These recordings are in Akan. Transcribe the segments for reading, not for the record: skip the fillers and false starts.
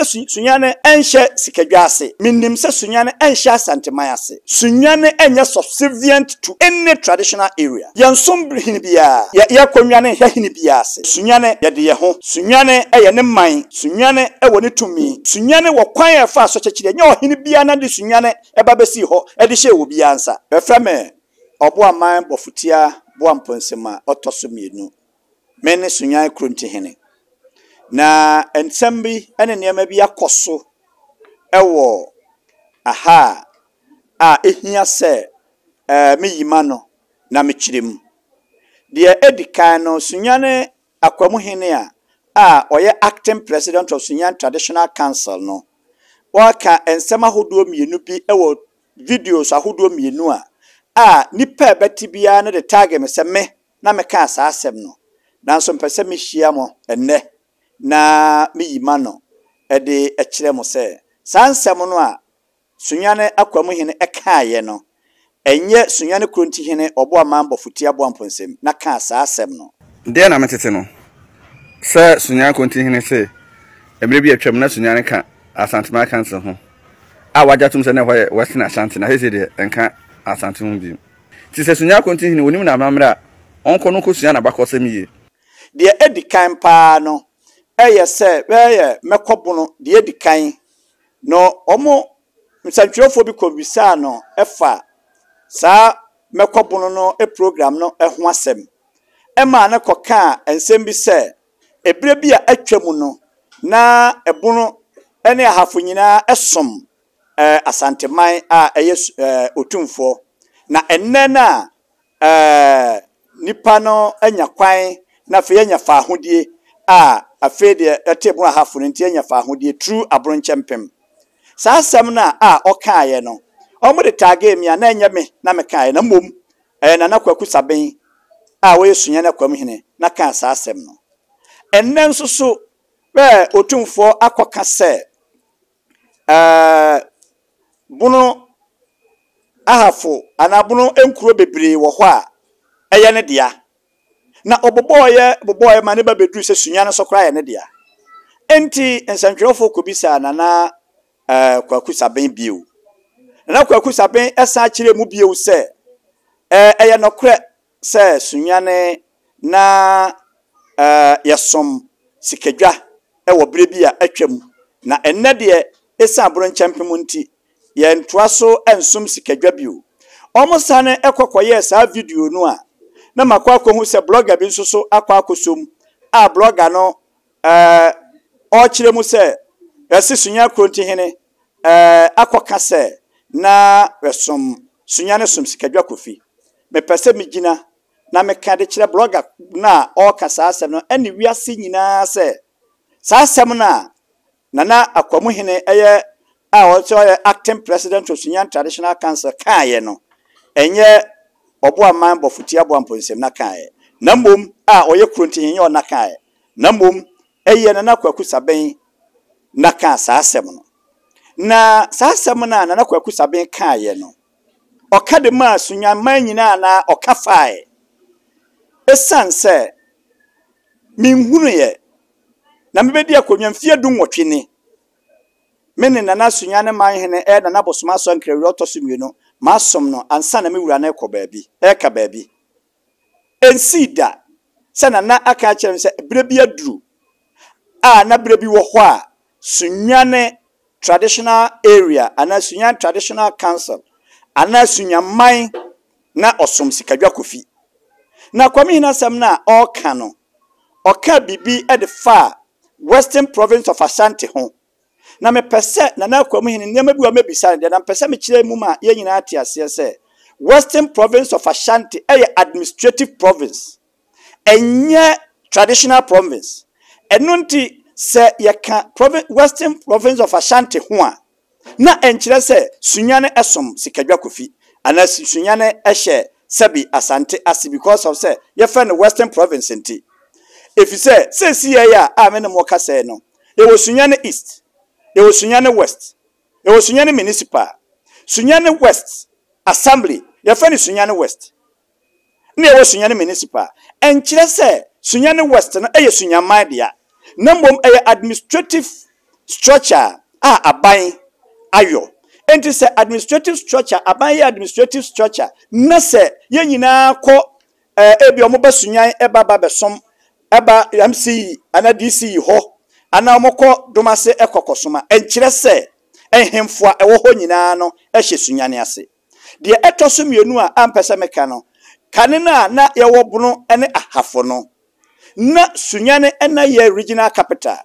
sɛ Sunyani nhyɛ Sikadwa ase. Menim sɛ Sunyani nhyɛ Asanteman ase. Sunyani nyɛ subservient to any traditional area. Yɛnsom hene biara. Yɛ yɛkɔ Nwane nhwɛ hene biara ase. Sunyani yɛde yɛn ho. Sunyani yɛ ne man. Sunyani wɔ ne tumi. Sunyani wɔ kwan a ɛfa so kyekyere. Ɛnyɛ ɔhene biara na de Sunyani ba bɛsii hɔ de hyɛɛ obiara nsa. Bɛfrɛ me Ɔboaman Bɔfotia Boamponsem a ɔtɔ so mmienu. Me ne Sunyani Kurontihene. Na nsɛm bi ne nneɛma bi akɔ so wɔ aha a ɛhia sɛ meyi m'ano na mekyerɛ mu. Deɛ ɛdi kan no, Sunyani Akwamuhene a a ɔyɛ Acting President of Sunyani Traditional Council no, waka nsɛm ahodoɔ mmienu bi wɔ videos ahodoɔ mmienu a a nipa a ɛbɛte biara no de tag me sɛ me na mekaa saa asɛm no. Nanso mpɛ sɛ mehyia mo ɛnnɛ na meyi m'ano de kyerɛ mo sɛ saa nsɛm no a Sunyani Akwamuhene kaeɛ no, ɛnyɛ Sunyani Kurontihene Ɔboaman Bɔfotia Boamponsem na kaa saa asɛm no. Deɛ na metete no, sɛ Sunyani Kurontihene se mmerɛ bi atwam na Sunyani ka Asanteman Council ho a wagye atom sɛ na ɛhɔ yɛ Western Ashanti na seesei deɛ ɛnka Asante ho bio. Nti sɛ Sunyani Kurontihene ɔnim n'amammerɛ a, ɔnkɔ no nkɔsua n'abakɔsɛm yie. Deɛ edi kan paa no, ɛyɛ sɛ bɛyɛ mɛkɔ bono deɛ edi kan no, wɔn nsɛntwerɛfoɔ bi kɔbisaa no fa saa mɛkɔ bono no program no ho asɛm. Ɛmaa no kɔkaa nsɛm bi sɛ, ɛberɛ bi a atwa mu no, na ɛbono ne ahafo nyinaa som Asanteman a ɛyɛ Otumfoɔ. Na ɛnnɛ no a ɛɛ nipa no anya kwan na afei anya faahodie a afei deɛ ɛte bono ahafo no nti anya faahodie turu abronkyɛ mpem. Saa asɛm no a a ɔkaeɛ no, wɔn de taagee me a na ɛnyɛ me na mekaeɛ na mmom ɛyɛ Nana Kwaku Saben a ɔyɛ Sunyani Akwam hene na kaa saa asɛm no. Ɛnnɛ nso so bɛɛ Otumfoɔ akɔka sɛ ɛɛ bono ahafo anaa bono nkuro bebree wɔ hɔ a ɛyɛ ne dea. Na ɔbobɔeɛ bobɔeɛ ma ne ba bɛduru sɛ Sunya no nso koraa yɛ ne dea. Enti nsɛntwerɛfoɔ kɔbisaa Nana eh, Kwaku Saben bio. Nana Kwaku Saben san kyerɛɛ mu bio sɛ, eh, ɛyɛ nɔkorɛ sɛ Sunyani na yɛsom sikadwa wɔ berɛ bi a atwam, na ɛnnɛ deɛ ɛsiane abronkyɛmpem nti, yɛntoa so nsom sikadwa bio. Wɔsane kɔ kɔyɛɛ saa video no a, na makɔ akɔhu sɛ blogger bi nso so akɔ akɔsɔ mu a blogger no ɔrekyerɛ mu sɛ yɛse Sunyani Kurontihene akɔka sɛ na yɛsom Sunyani som sikadwa Kofi. Mepɛ sɛ megyina na meka de kyerɛ blogger no a ɔreka saa asɛm no ne wiase nyinaa sɛ saa asɛm no a Nana Akwamuhene yɛ a ɔsɛ ɔyɛ acting president of Sunyani Traditional Council kaeɛ no, ɛnyɛ Ɔboaman Bɔfotia Boamponsem na kaeɛ, na mmom a ɔyɛ Kurontihene nyɛ ɔna kaeɛ, na mmom ɛyɛ Nana Kwaku Saben na kaa saa asɛm no. Na saa asɛm no a Nana Kwaku Saben kaeɛ no, Ɔka de maa Sunyani nyinaa anaa ɔka faeɛ? Ɛsiane sɛ menhunuiɛ na mebɛdi akonnwa mfeɛ dunwɔtwe ni, me ne Nana Sunyani Manhene ɛyɛ Nana Bosomasoa Nkrawie ɔtɔ so mmienu, masom no ansa na me wura no rekɔ baabi, reka baabi. Ɛnsii da sɛ Nana aka akyerɛ me sɛ berɛ bi aduru a na berɛ bi wɔ hɔ a Sunyani Traditional Area anaa Sunyani Traditional Council anaa Sunyaman na ɔsom Sikadwa Kofi. Na Kwame Hene asɛm no a ɔreka no, ɔkaa biribi de faa Western Province of Ashanti ho. Na mepɛ sɛ Nana Akwamu Hene nneɛma bi wɔ mɛbisa no deɛ, na mepɛ sɛ mekyerɛ mu ma yɛn nyinaa te aseɛ sɛ Western Province of Ashanti yɛ administrative province. Ɛnyɛ traditional province. Ɛno nti, sɛ yɛka province, Western Province of Ashanti ho a, na ɛnkyerɛ sɛ Sunyani som Sikadwa Kofi anaa Sunyani hyɛ sɛbi Asante ase because of sɛ yɛfrɛ no Western Province nti. Efisɛ seesei yi a a me ne mo rekasa yi no, yɛwɔ Sunyani East, yɛwɔ Sunyani West, yɛwɔ Sunyani Municipal, Sunyani West Assembly, yɛfrɛ no Sunyani West. na ɛwɔ Sunyani Municipal. Ɛnkyerɛ sɛ Sunyani West no yɛ Sunyaman dea, na mmom ɛyɛ administrative structure a aban ayɔ. Enti sɛ administrative structure, aban yɛ administrative structure na sɛ yɛn nyinaa kɔ ɛɛ ebi wɔn ba Sunyan ɛba ba bɛsom ɛba MCE anaa DCE hɔ anaa wɔn kɔ Domase ɛkɔ kɔsom a, ɛnkyerɛ sɛ nhemfo a ɛwɔ hɔ nyinaa no hyɛ Sunyani ase. Deɛ ɛtɔ so mmienu a ampɛ sɛ meka no, kane no a na yɛwɔ Bono ne Ahafo no, na Sunyani na yɛ regional capital.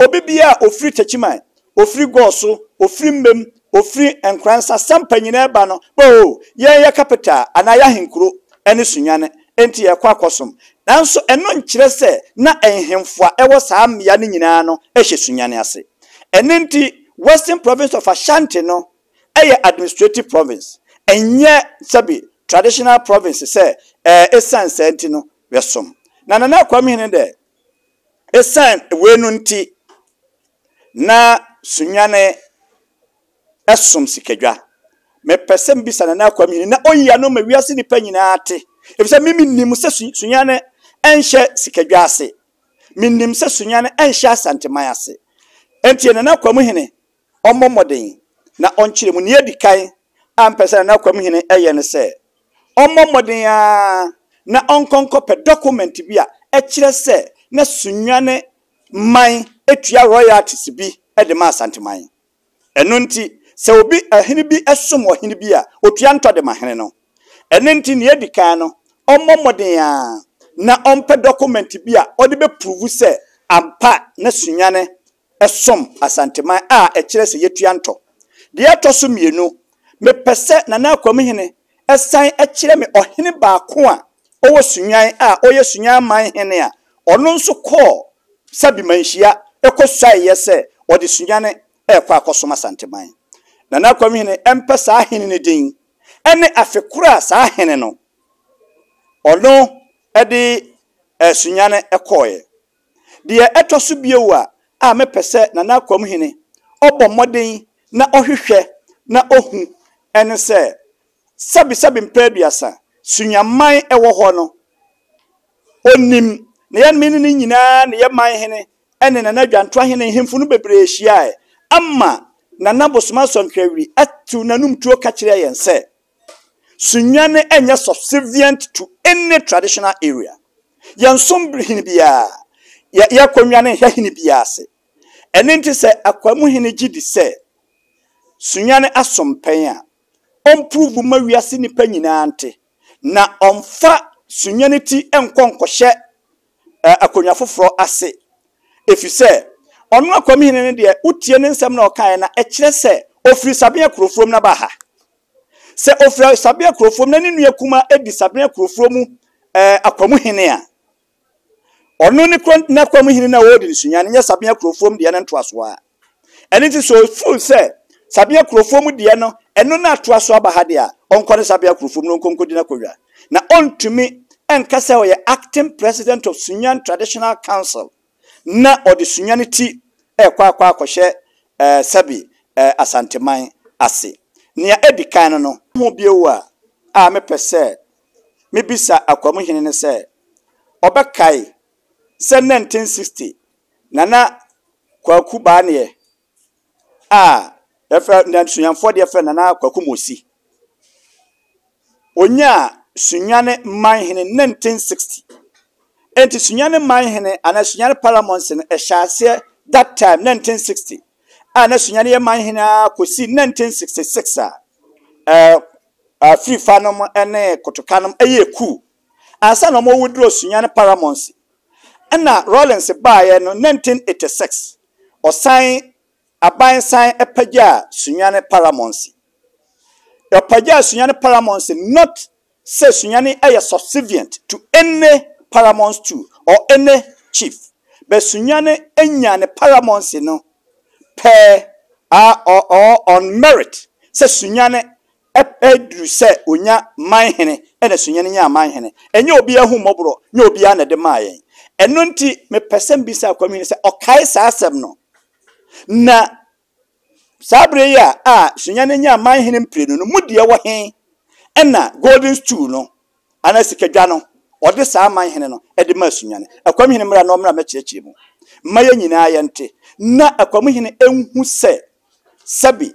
Obi biara a ɔfiri Techiman, ɔfiri Goaso, ɔfiri Mmem, ɔfiri Nkoransa, Sampa nyinaa ba no, oh, yɛn yɛ capital anaa yɛn ahenkuro ne Sunyani, enti yɛrekɔ akɔsom. Nanso ɛno nkyerɛ sɛ na nhemfo a ɛwɔ saa mmea no nyinaa no hyɛ Sunyani ase. Ɛno nti, Western Province of Ashanti no yɛ administrative province, ɛnyɛ sɛbe traditional province sɛ ɛɛ esiane saa nti no yɛsom. Na Nana Akwamihene dɛ, esiane wei no nti na Sunyani som sikadwa. Mepɛ sɛ mebisa Nana Akwamihene na ɔyi ano ma wiase nnipa nyinaa te, efisɛ me menim sɛ Sunyani nhyɛ sikadwa ase. Menim sɛ Sunyani nhyɛ Asanteman ase. Enti Nana Akwamuhene ɔmmɔ mmɔden na ɔnkyerɛ mu. Nea edi kan a mepɛ sɛ Nana Kwamuhene yɛ ne sɛ, ɔmmɔ mmɔden ara na ɔnkɔ nkɔpɛ dɔkɔmɛnt bi a ɛkyerɛ sɛ na Sunyani man tua royalties bi de ma Asanteman. Ɛno nti, sɛ obi, ɛhene bi som ɔhene bi a, otua ntɔ de ma hene no. Ɛno nti, nea edi kan no, ɔmmɔ mmɔden ara na ɔmpɛ dɔkɔmɛnt bi a ɔde bɛpruvu sɛ ampa na Sunyani som Asanteman a ɛkyerɛ sɛ yɛtua ntɔ. Deɛ ɛtɔ so mmienu, mepɛ sɛ Nana Akwamuhene san kyerɛ me ɔhene baako a ɔwɔ Sunyan a ɔyɛ Sunyan man hene a ɔno nso kɔɔ Sabi Manhyia kɔsuaeɛ sɛ ɔde Sunyane rekɔ akɔsom Asanteman. Nana Akwamuhene mpɛ saa hene no din ne afe korɔ a saa hene no ɔno de Sunyane kɔeɛ. Deɛ ɛtɔ so bio a a mepɛ sɛ Nana Akwamhene ɔbɔ mmɔden na ɔhwehwɛ na ɔhu ne sɛ, sɛbesɛbe mpɛ aduasa, Sunyaman wɔ hɔ no, ɔnim, na yɛn me ne no nyinaa ne yɛ man hene ne Nana Adwantoa hene nhemfo no bebree hyiaeɛ ama Nana Bosomasɔntwawiri atew n'anum tuo ka kyerɛɛ yɛn sɛ, Sunyani nyɛ subservient to any traditional area. Yɛnsom hene biara. Yɛ yɛkɔ nwane nhwɛ hene biara ase. Ɛno nti sɛ Akwamu hene gye di sɛ Sunyani asom pɛn a, ɔmprove mma wiase nnipa nyinaa nte, na ɔmfa Sunyani ti nkɔ nkɔhyɛ akonnwa foforɔ ase. Ɛfiri sɛ, ɔno Akwamihene no deɛ, wotie ne nsɛm na ɔkaeɛ no a, ɛkyerɛ sɛ ɔfiri Sabea kurofuom na baa ha. Sɛ ɔfiri Sabea kurofuom na ne nua kumaa di Sabea kurofuo mu Akwamuhene a, ɔno ne n'Akwamuhene no a ɔredi no Sunyani nyɛ Sabea kurofuom deɛ no ntoasoɔ a. Ɛno nti sɛ ɔfeel sɛ Sabea kurofoɔ mu deɛ no, ɛno na atoa so aba ha deɛ a, ɔnkɔ ne Sabea kurofoɔ mu na ɔnkɔ nkɔdi n'akonnwa. Na ɔntumi nka sɛ ɔyɛ acting president of Sunyan Traditional Council na ɔde Sunyan ti rekɔ akɔ akɔhyɛ eh, sɛbi eh, Asanteman ase. Nea edi kan no no, ho bio a a mepɛ sɛ mebisa Akwamuhene ne sɛ ɔbɛkae sɛ 1960 Nana Kwaku Baaneɛ a yɛfrɛ na Sunyanifoɔ deɛ frɛ Nana Kwaku Mosi. Ɔnyaa Sunyani Manhene 1960. Enti Sunyani Manhene anaa Sunyani Paramountcy no ɛhyɛ aseɛ that time 1960 a na Sunyani yɛ manhene ara kɔsi 1966 a ɛɛ Afirifa nom ne Kotoka nom ɛyɛɛ coup ansa na wɔn withdraw Sunyani Paramountcy. Ɛna Rawlings baeɛ no 1986 ɔsan aban san pagyaa Sunyani Paramountcy. Ɔpagyaa Sunyani Paramountcy not sɛ Sunyani yɛ subservient to any paramount stool or any chief but Sunyani nyaa ne paramountcy no pɛ or, or on merit sɛ Sunyani Ɛduru sɛ onya man hene na Sunyani nyaa man hene. Ɛnyɛ obiara ahummɔborɔ, nyɛ obiara na ɛde maa yɛn. Ɛno nti mepɛ sɛ mebisa Akwamhene sɛ ɔkae saa asɛm no. Na saa berɛ yi a a Sunyani nyaa man hene mprenu no, mu deɛ wɔ he na Golden Stool no anaa sikadwa no, ɔde saa man hene no de maa Sunyani? Akwamhene mmra na ɔmmra mmɛkyerɛkyerɛ mu mma yɛn nyinaa yɛnte. Na Akwamuhene nhu sɛ sɛbe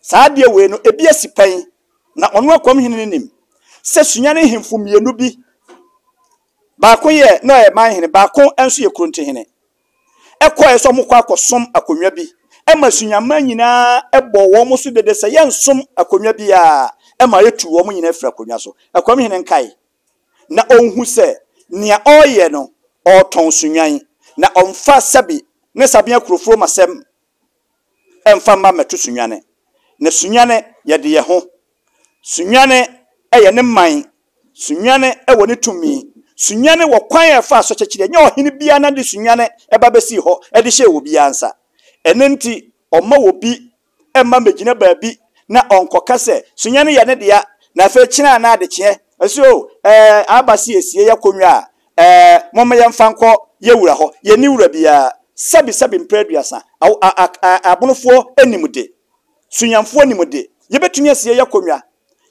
saa adeɛ wei no ebi asi pɛn, na ɔno Akwamuhene no nim sɛ Sunyani nhemfo mmienu bi, baako yɛ na ɔyɛ manhene, baako nso yɛ kurontihene, ɛkɔɛ sɛ wɔkɔ akɔsom akonnwa bi, ɛma Sunyaman nyinaa bɔɔ wɔn so dede sɛ yɛnsom akonnwa biara, ɛma yɛtuu wɔn nyinaa firi akonnwa so. Akwamuhene nkae na ɔnhu sɛ nea ɔreyɛ no, ɔretɔn sunnwan, na ɔmfa sɛbe ne sabea kurofurom asɛm mfa mma mmɛto sunnwane. Na sunnwane yɛ de yɛ ho. Sunnwane yɛ ne man. Sunnwane wɔ ne tumi. Sunnwane wɔ kwan a ɛfa so kyekyere. Ɛnyɛ ɔhene biara na de sunnwane ba bɛsii hɔ de hyɛɛ obiara nsa. Ɛno nti, ɔmma obi mma mmɛgyina baabi na ɔnkɔka sɛ, Sunyɛ no yɛ ne dea, na afei kyena anaa adekyeɛ, ɔse o, ɛɛ, aba se yɛsie yɛ akonnwa a, ɛɛ, momma yɛmfa nkɔ yɛ wura hɔ. Yɛnni wura biara. Sɛbi, sɛbi mprɛ aduasa, aw, a, a, a, abonofoɔ nim de. Sunyamfoɔ nim de. Yɛbɛtumi asie yɛ akonnwa.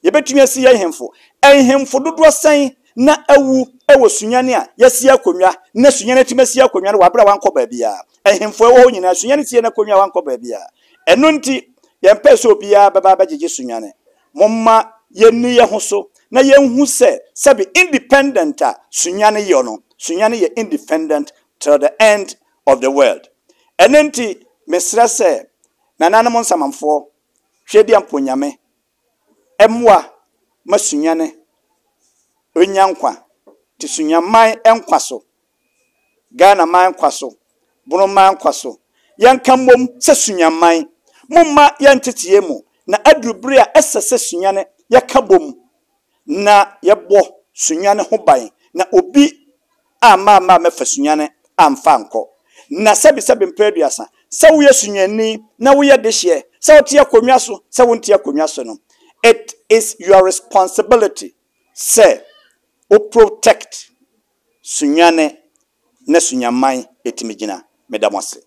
Yɛbɛtumi asi yɛn nhemfo. Nhemfo dodoɔ sɛn na awu wɔ Sunyani a yɛasi akonnwa na Sunyani atumi asi akonnwa no wɔ aberɛ a wankɔ baabiara? Nhemfo a ɛwɔ hɔ nyinaa, Sunyani sie n'akonnwa a wankɔ baabiara. Ɛno nti, yɛmpɛɛ sɛ obiara bɛba abɛgyegye Sunyani. Momma yɛnni yɛn ho so na yɛnhu sɛ sɛbe independent a Sunyani yɔ no, Sunyani yɛ independent till the end of the world. Ɛno nti, mesrɛ sɛ, nananom nsamanfoɔ, Tweaduampɔn Nyame mmoa ma Sunyani nya nkwa, te Sunyaman nkwa so, Ghana man nkwa so, Bono man nkwa so. Yɛnka mmom sɛ Sunyaman. Momma yɛntete yɛn mu, na aduru bere a ɛsɛ sɛ Sunyani yɛka bom na yɛbɔ Sunyani ho ban na obi amma amma ammɛfa Sunyani amfa ankɔ. Na sɛbesɛbe mpɛn aduasa, sɛ woyɛ Sunyani na woyɛ dehyeɛ, sɛ wote akonnwa so, sɛ wonte akonnwa so no, it is your responsibility sɛ wo protect Sunyani na Sunyaman tumi gyina. Meda mo ase.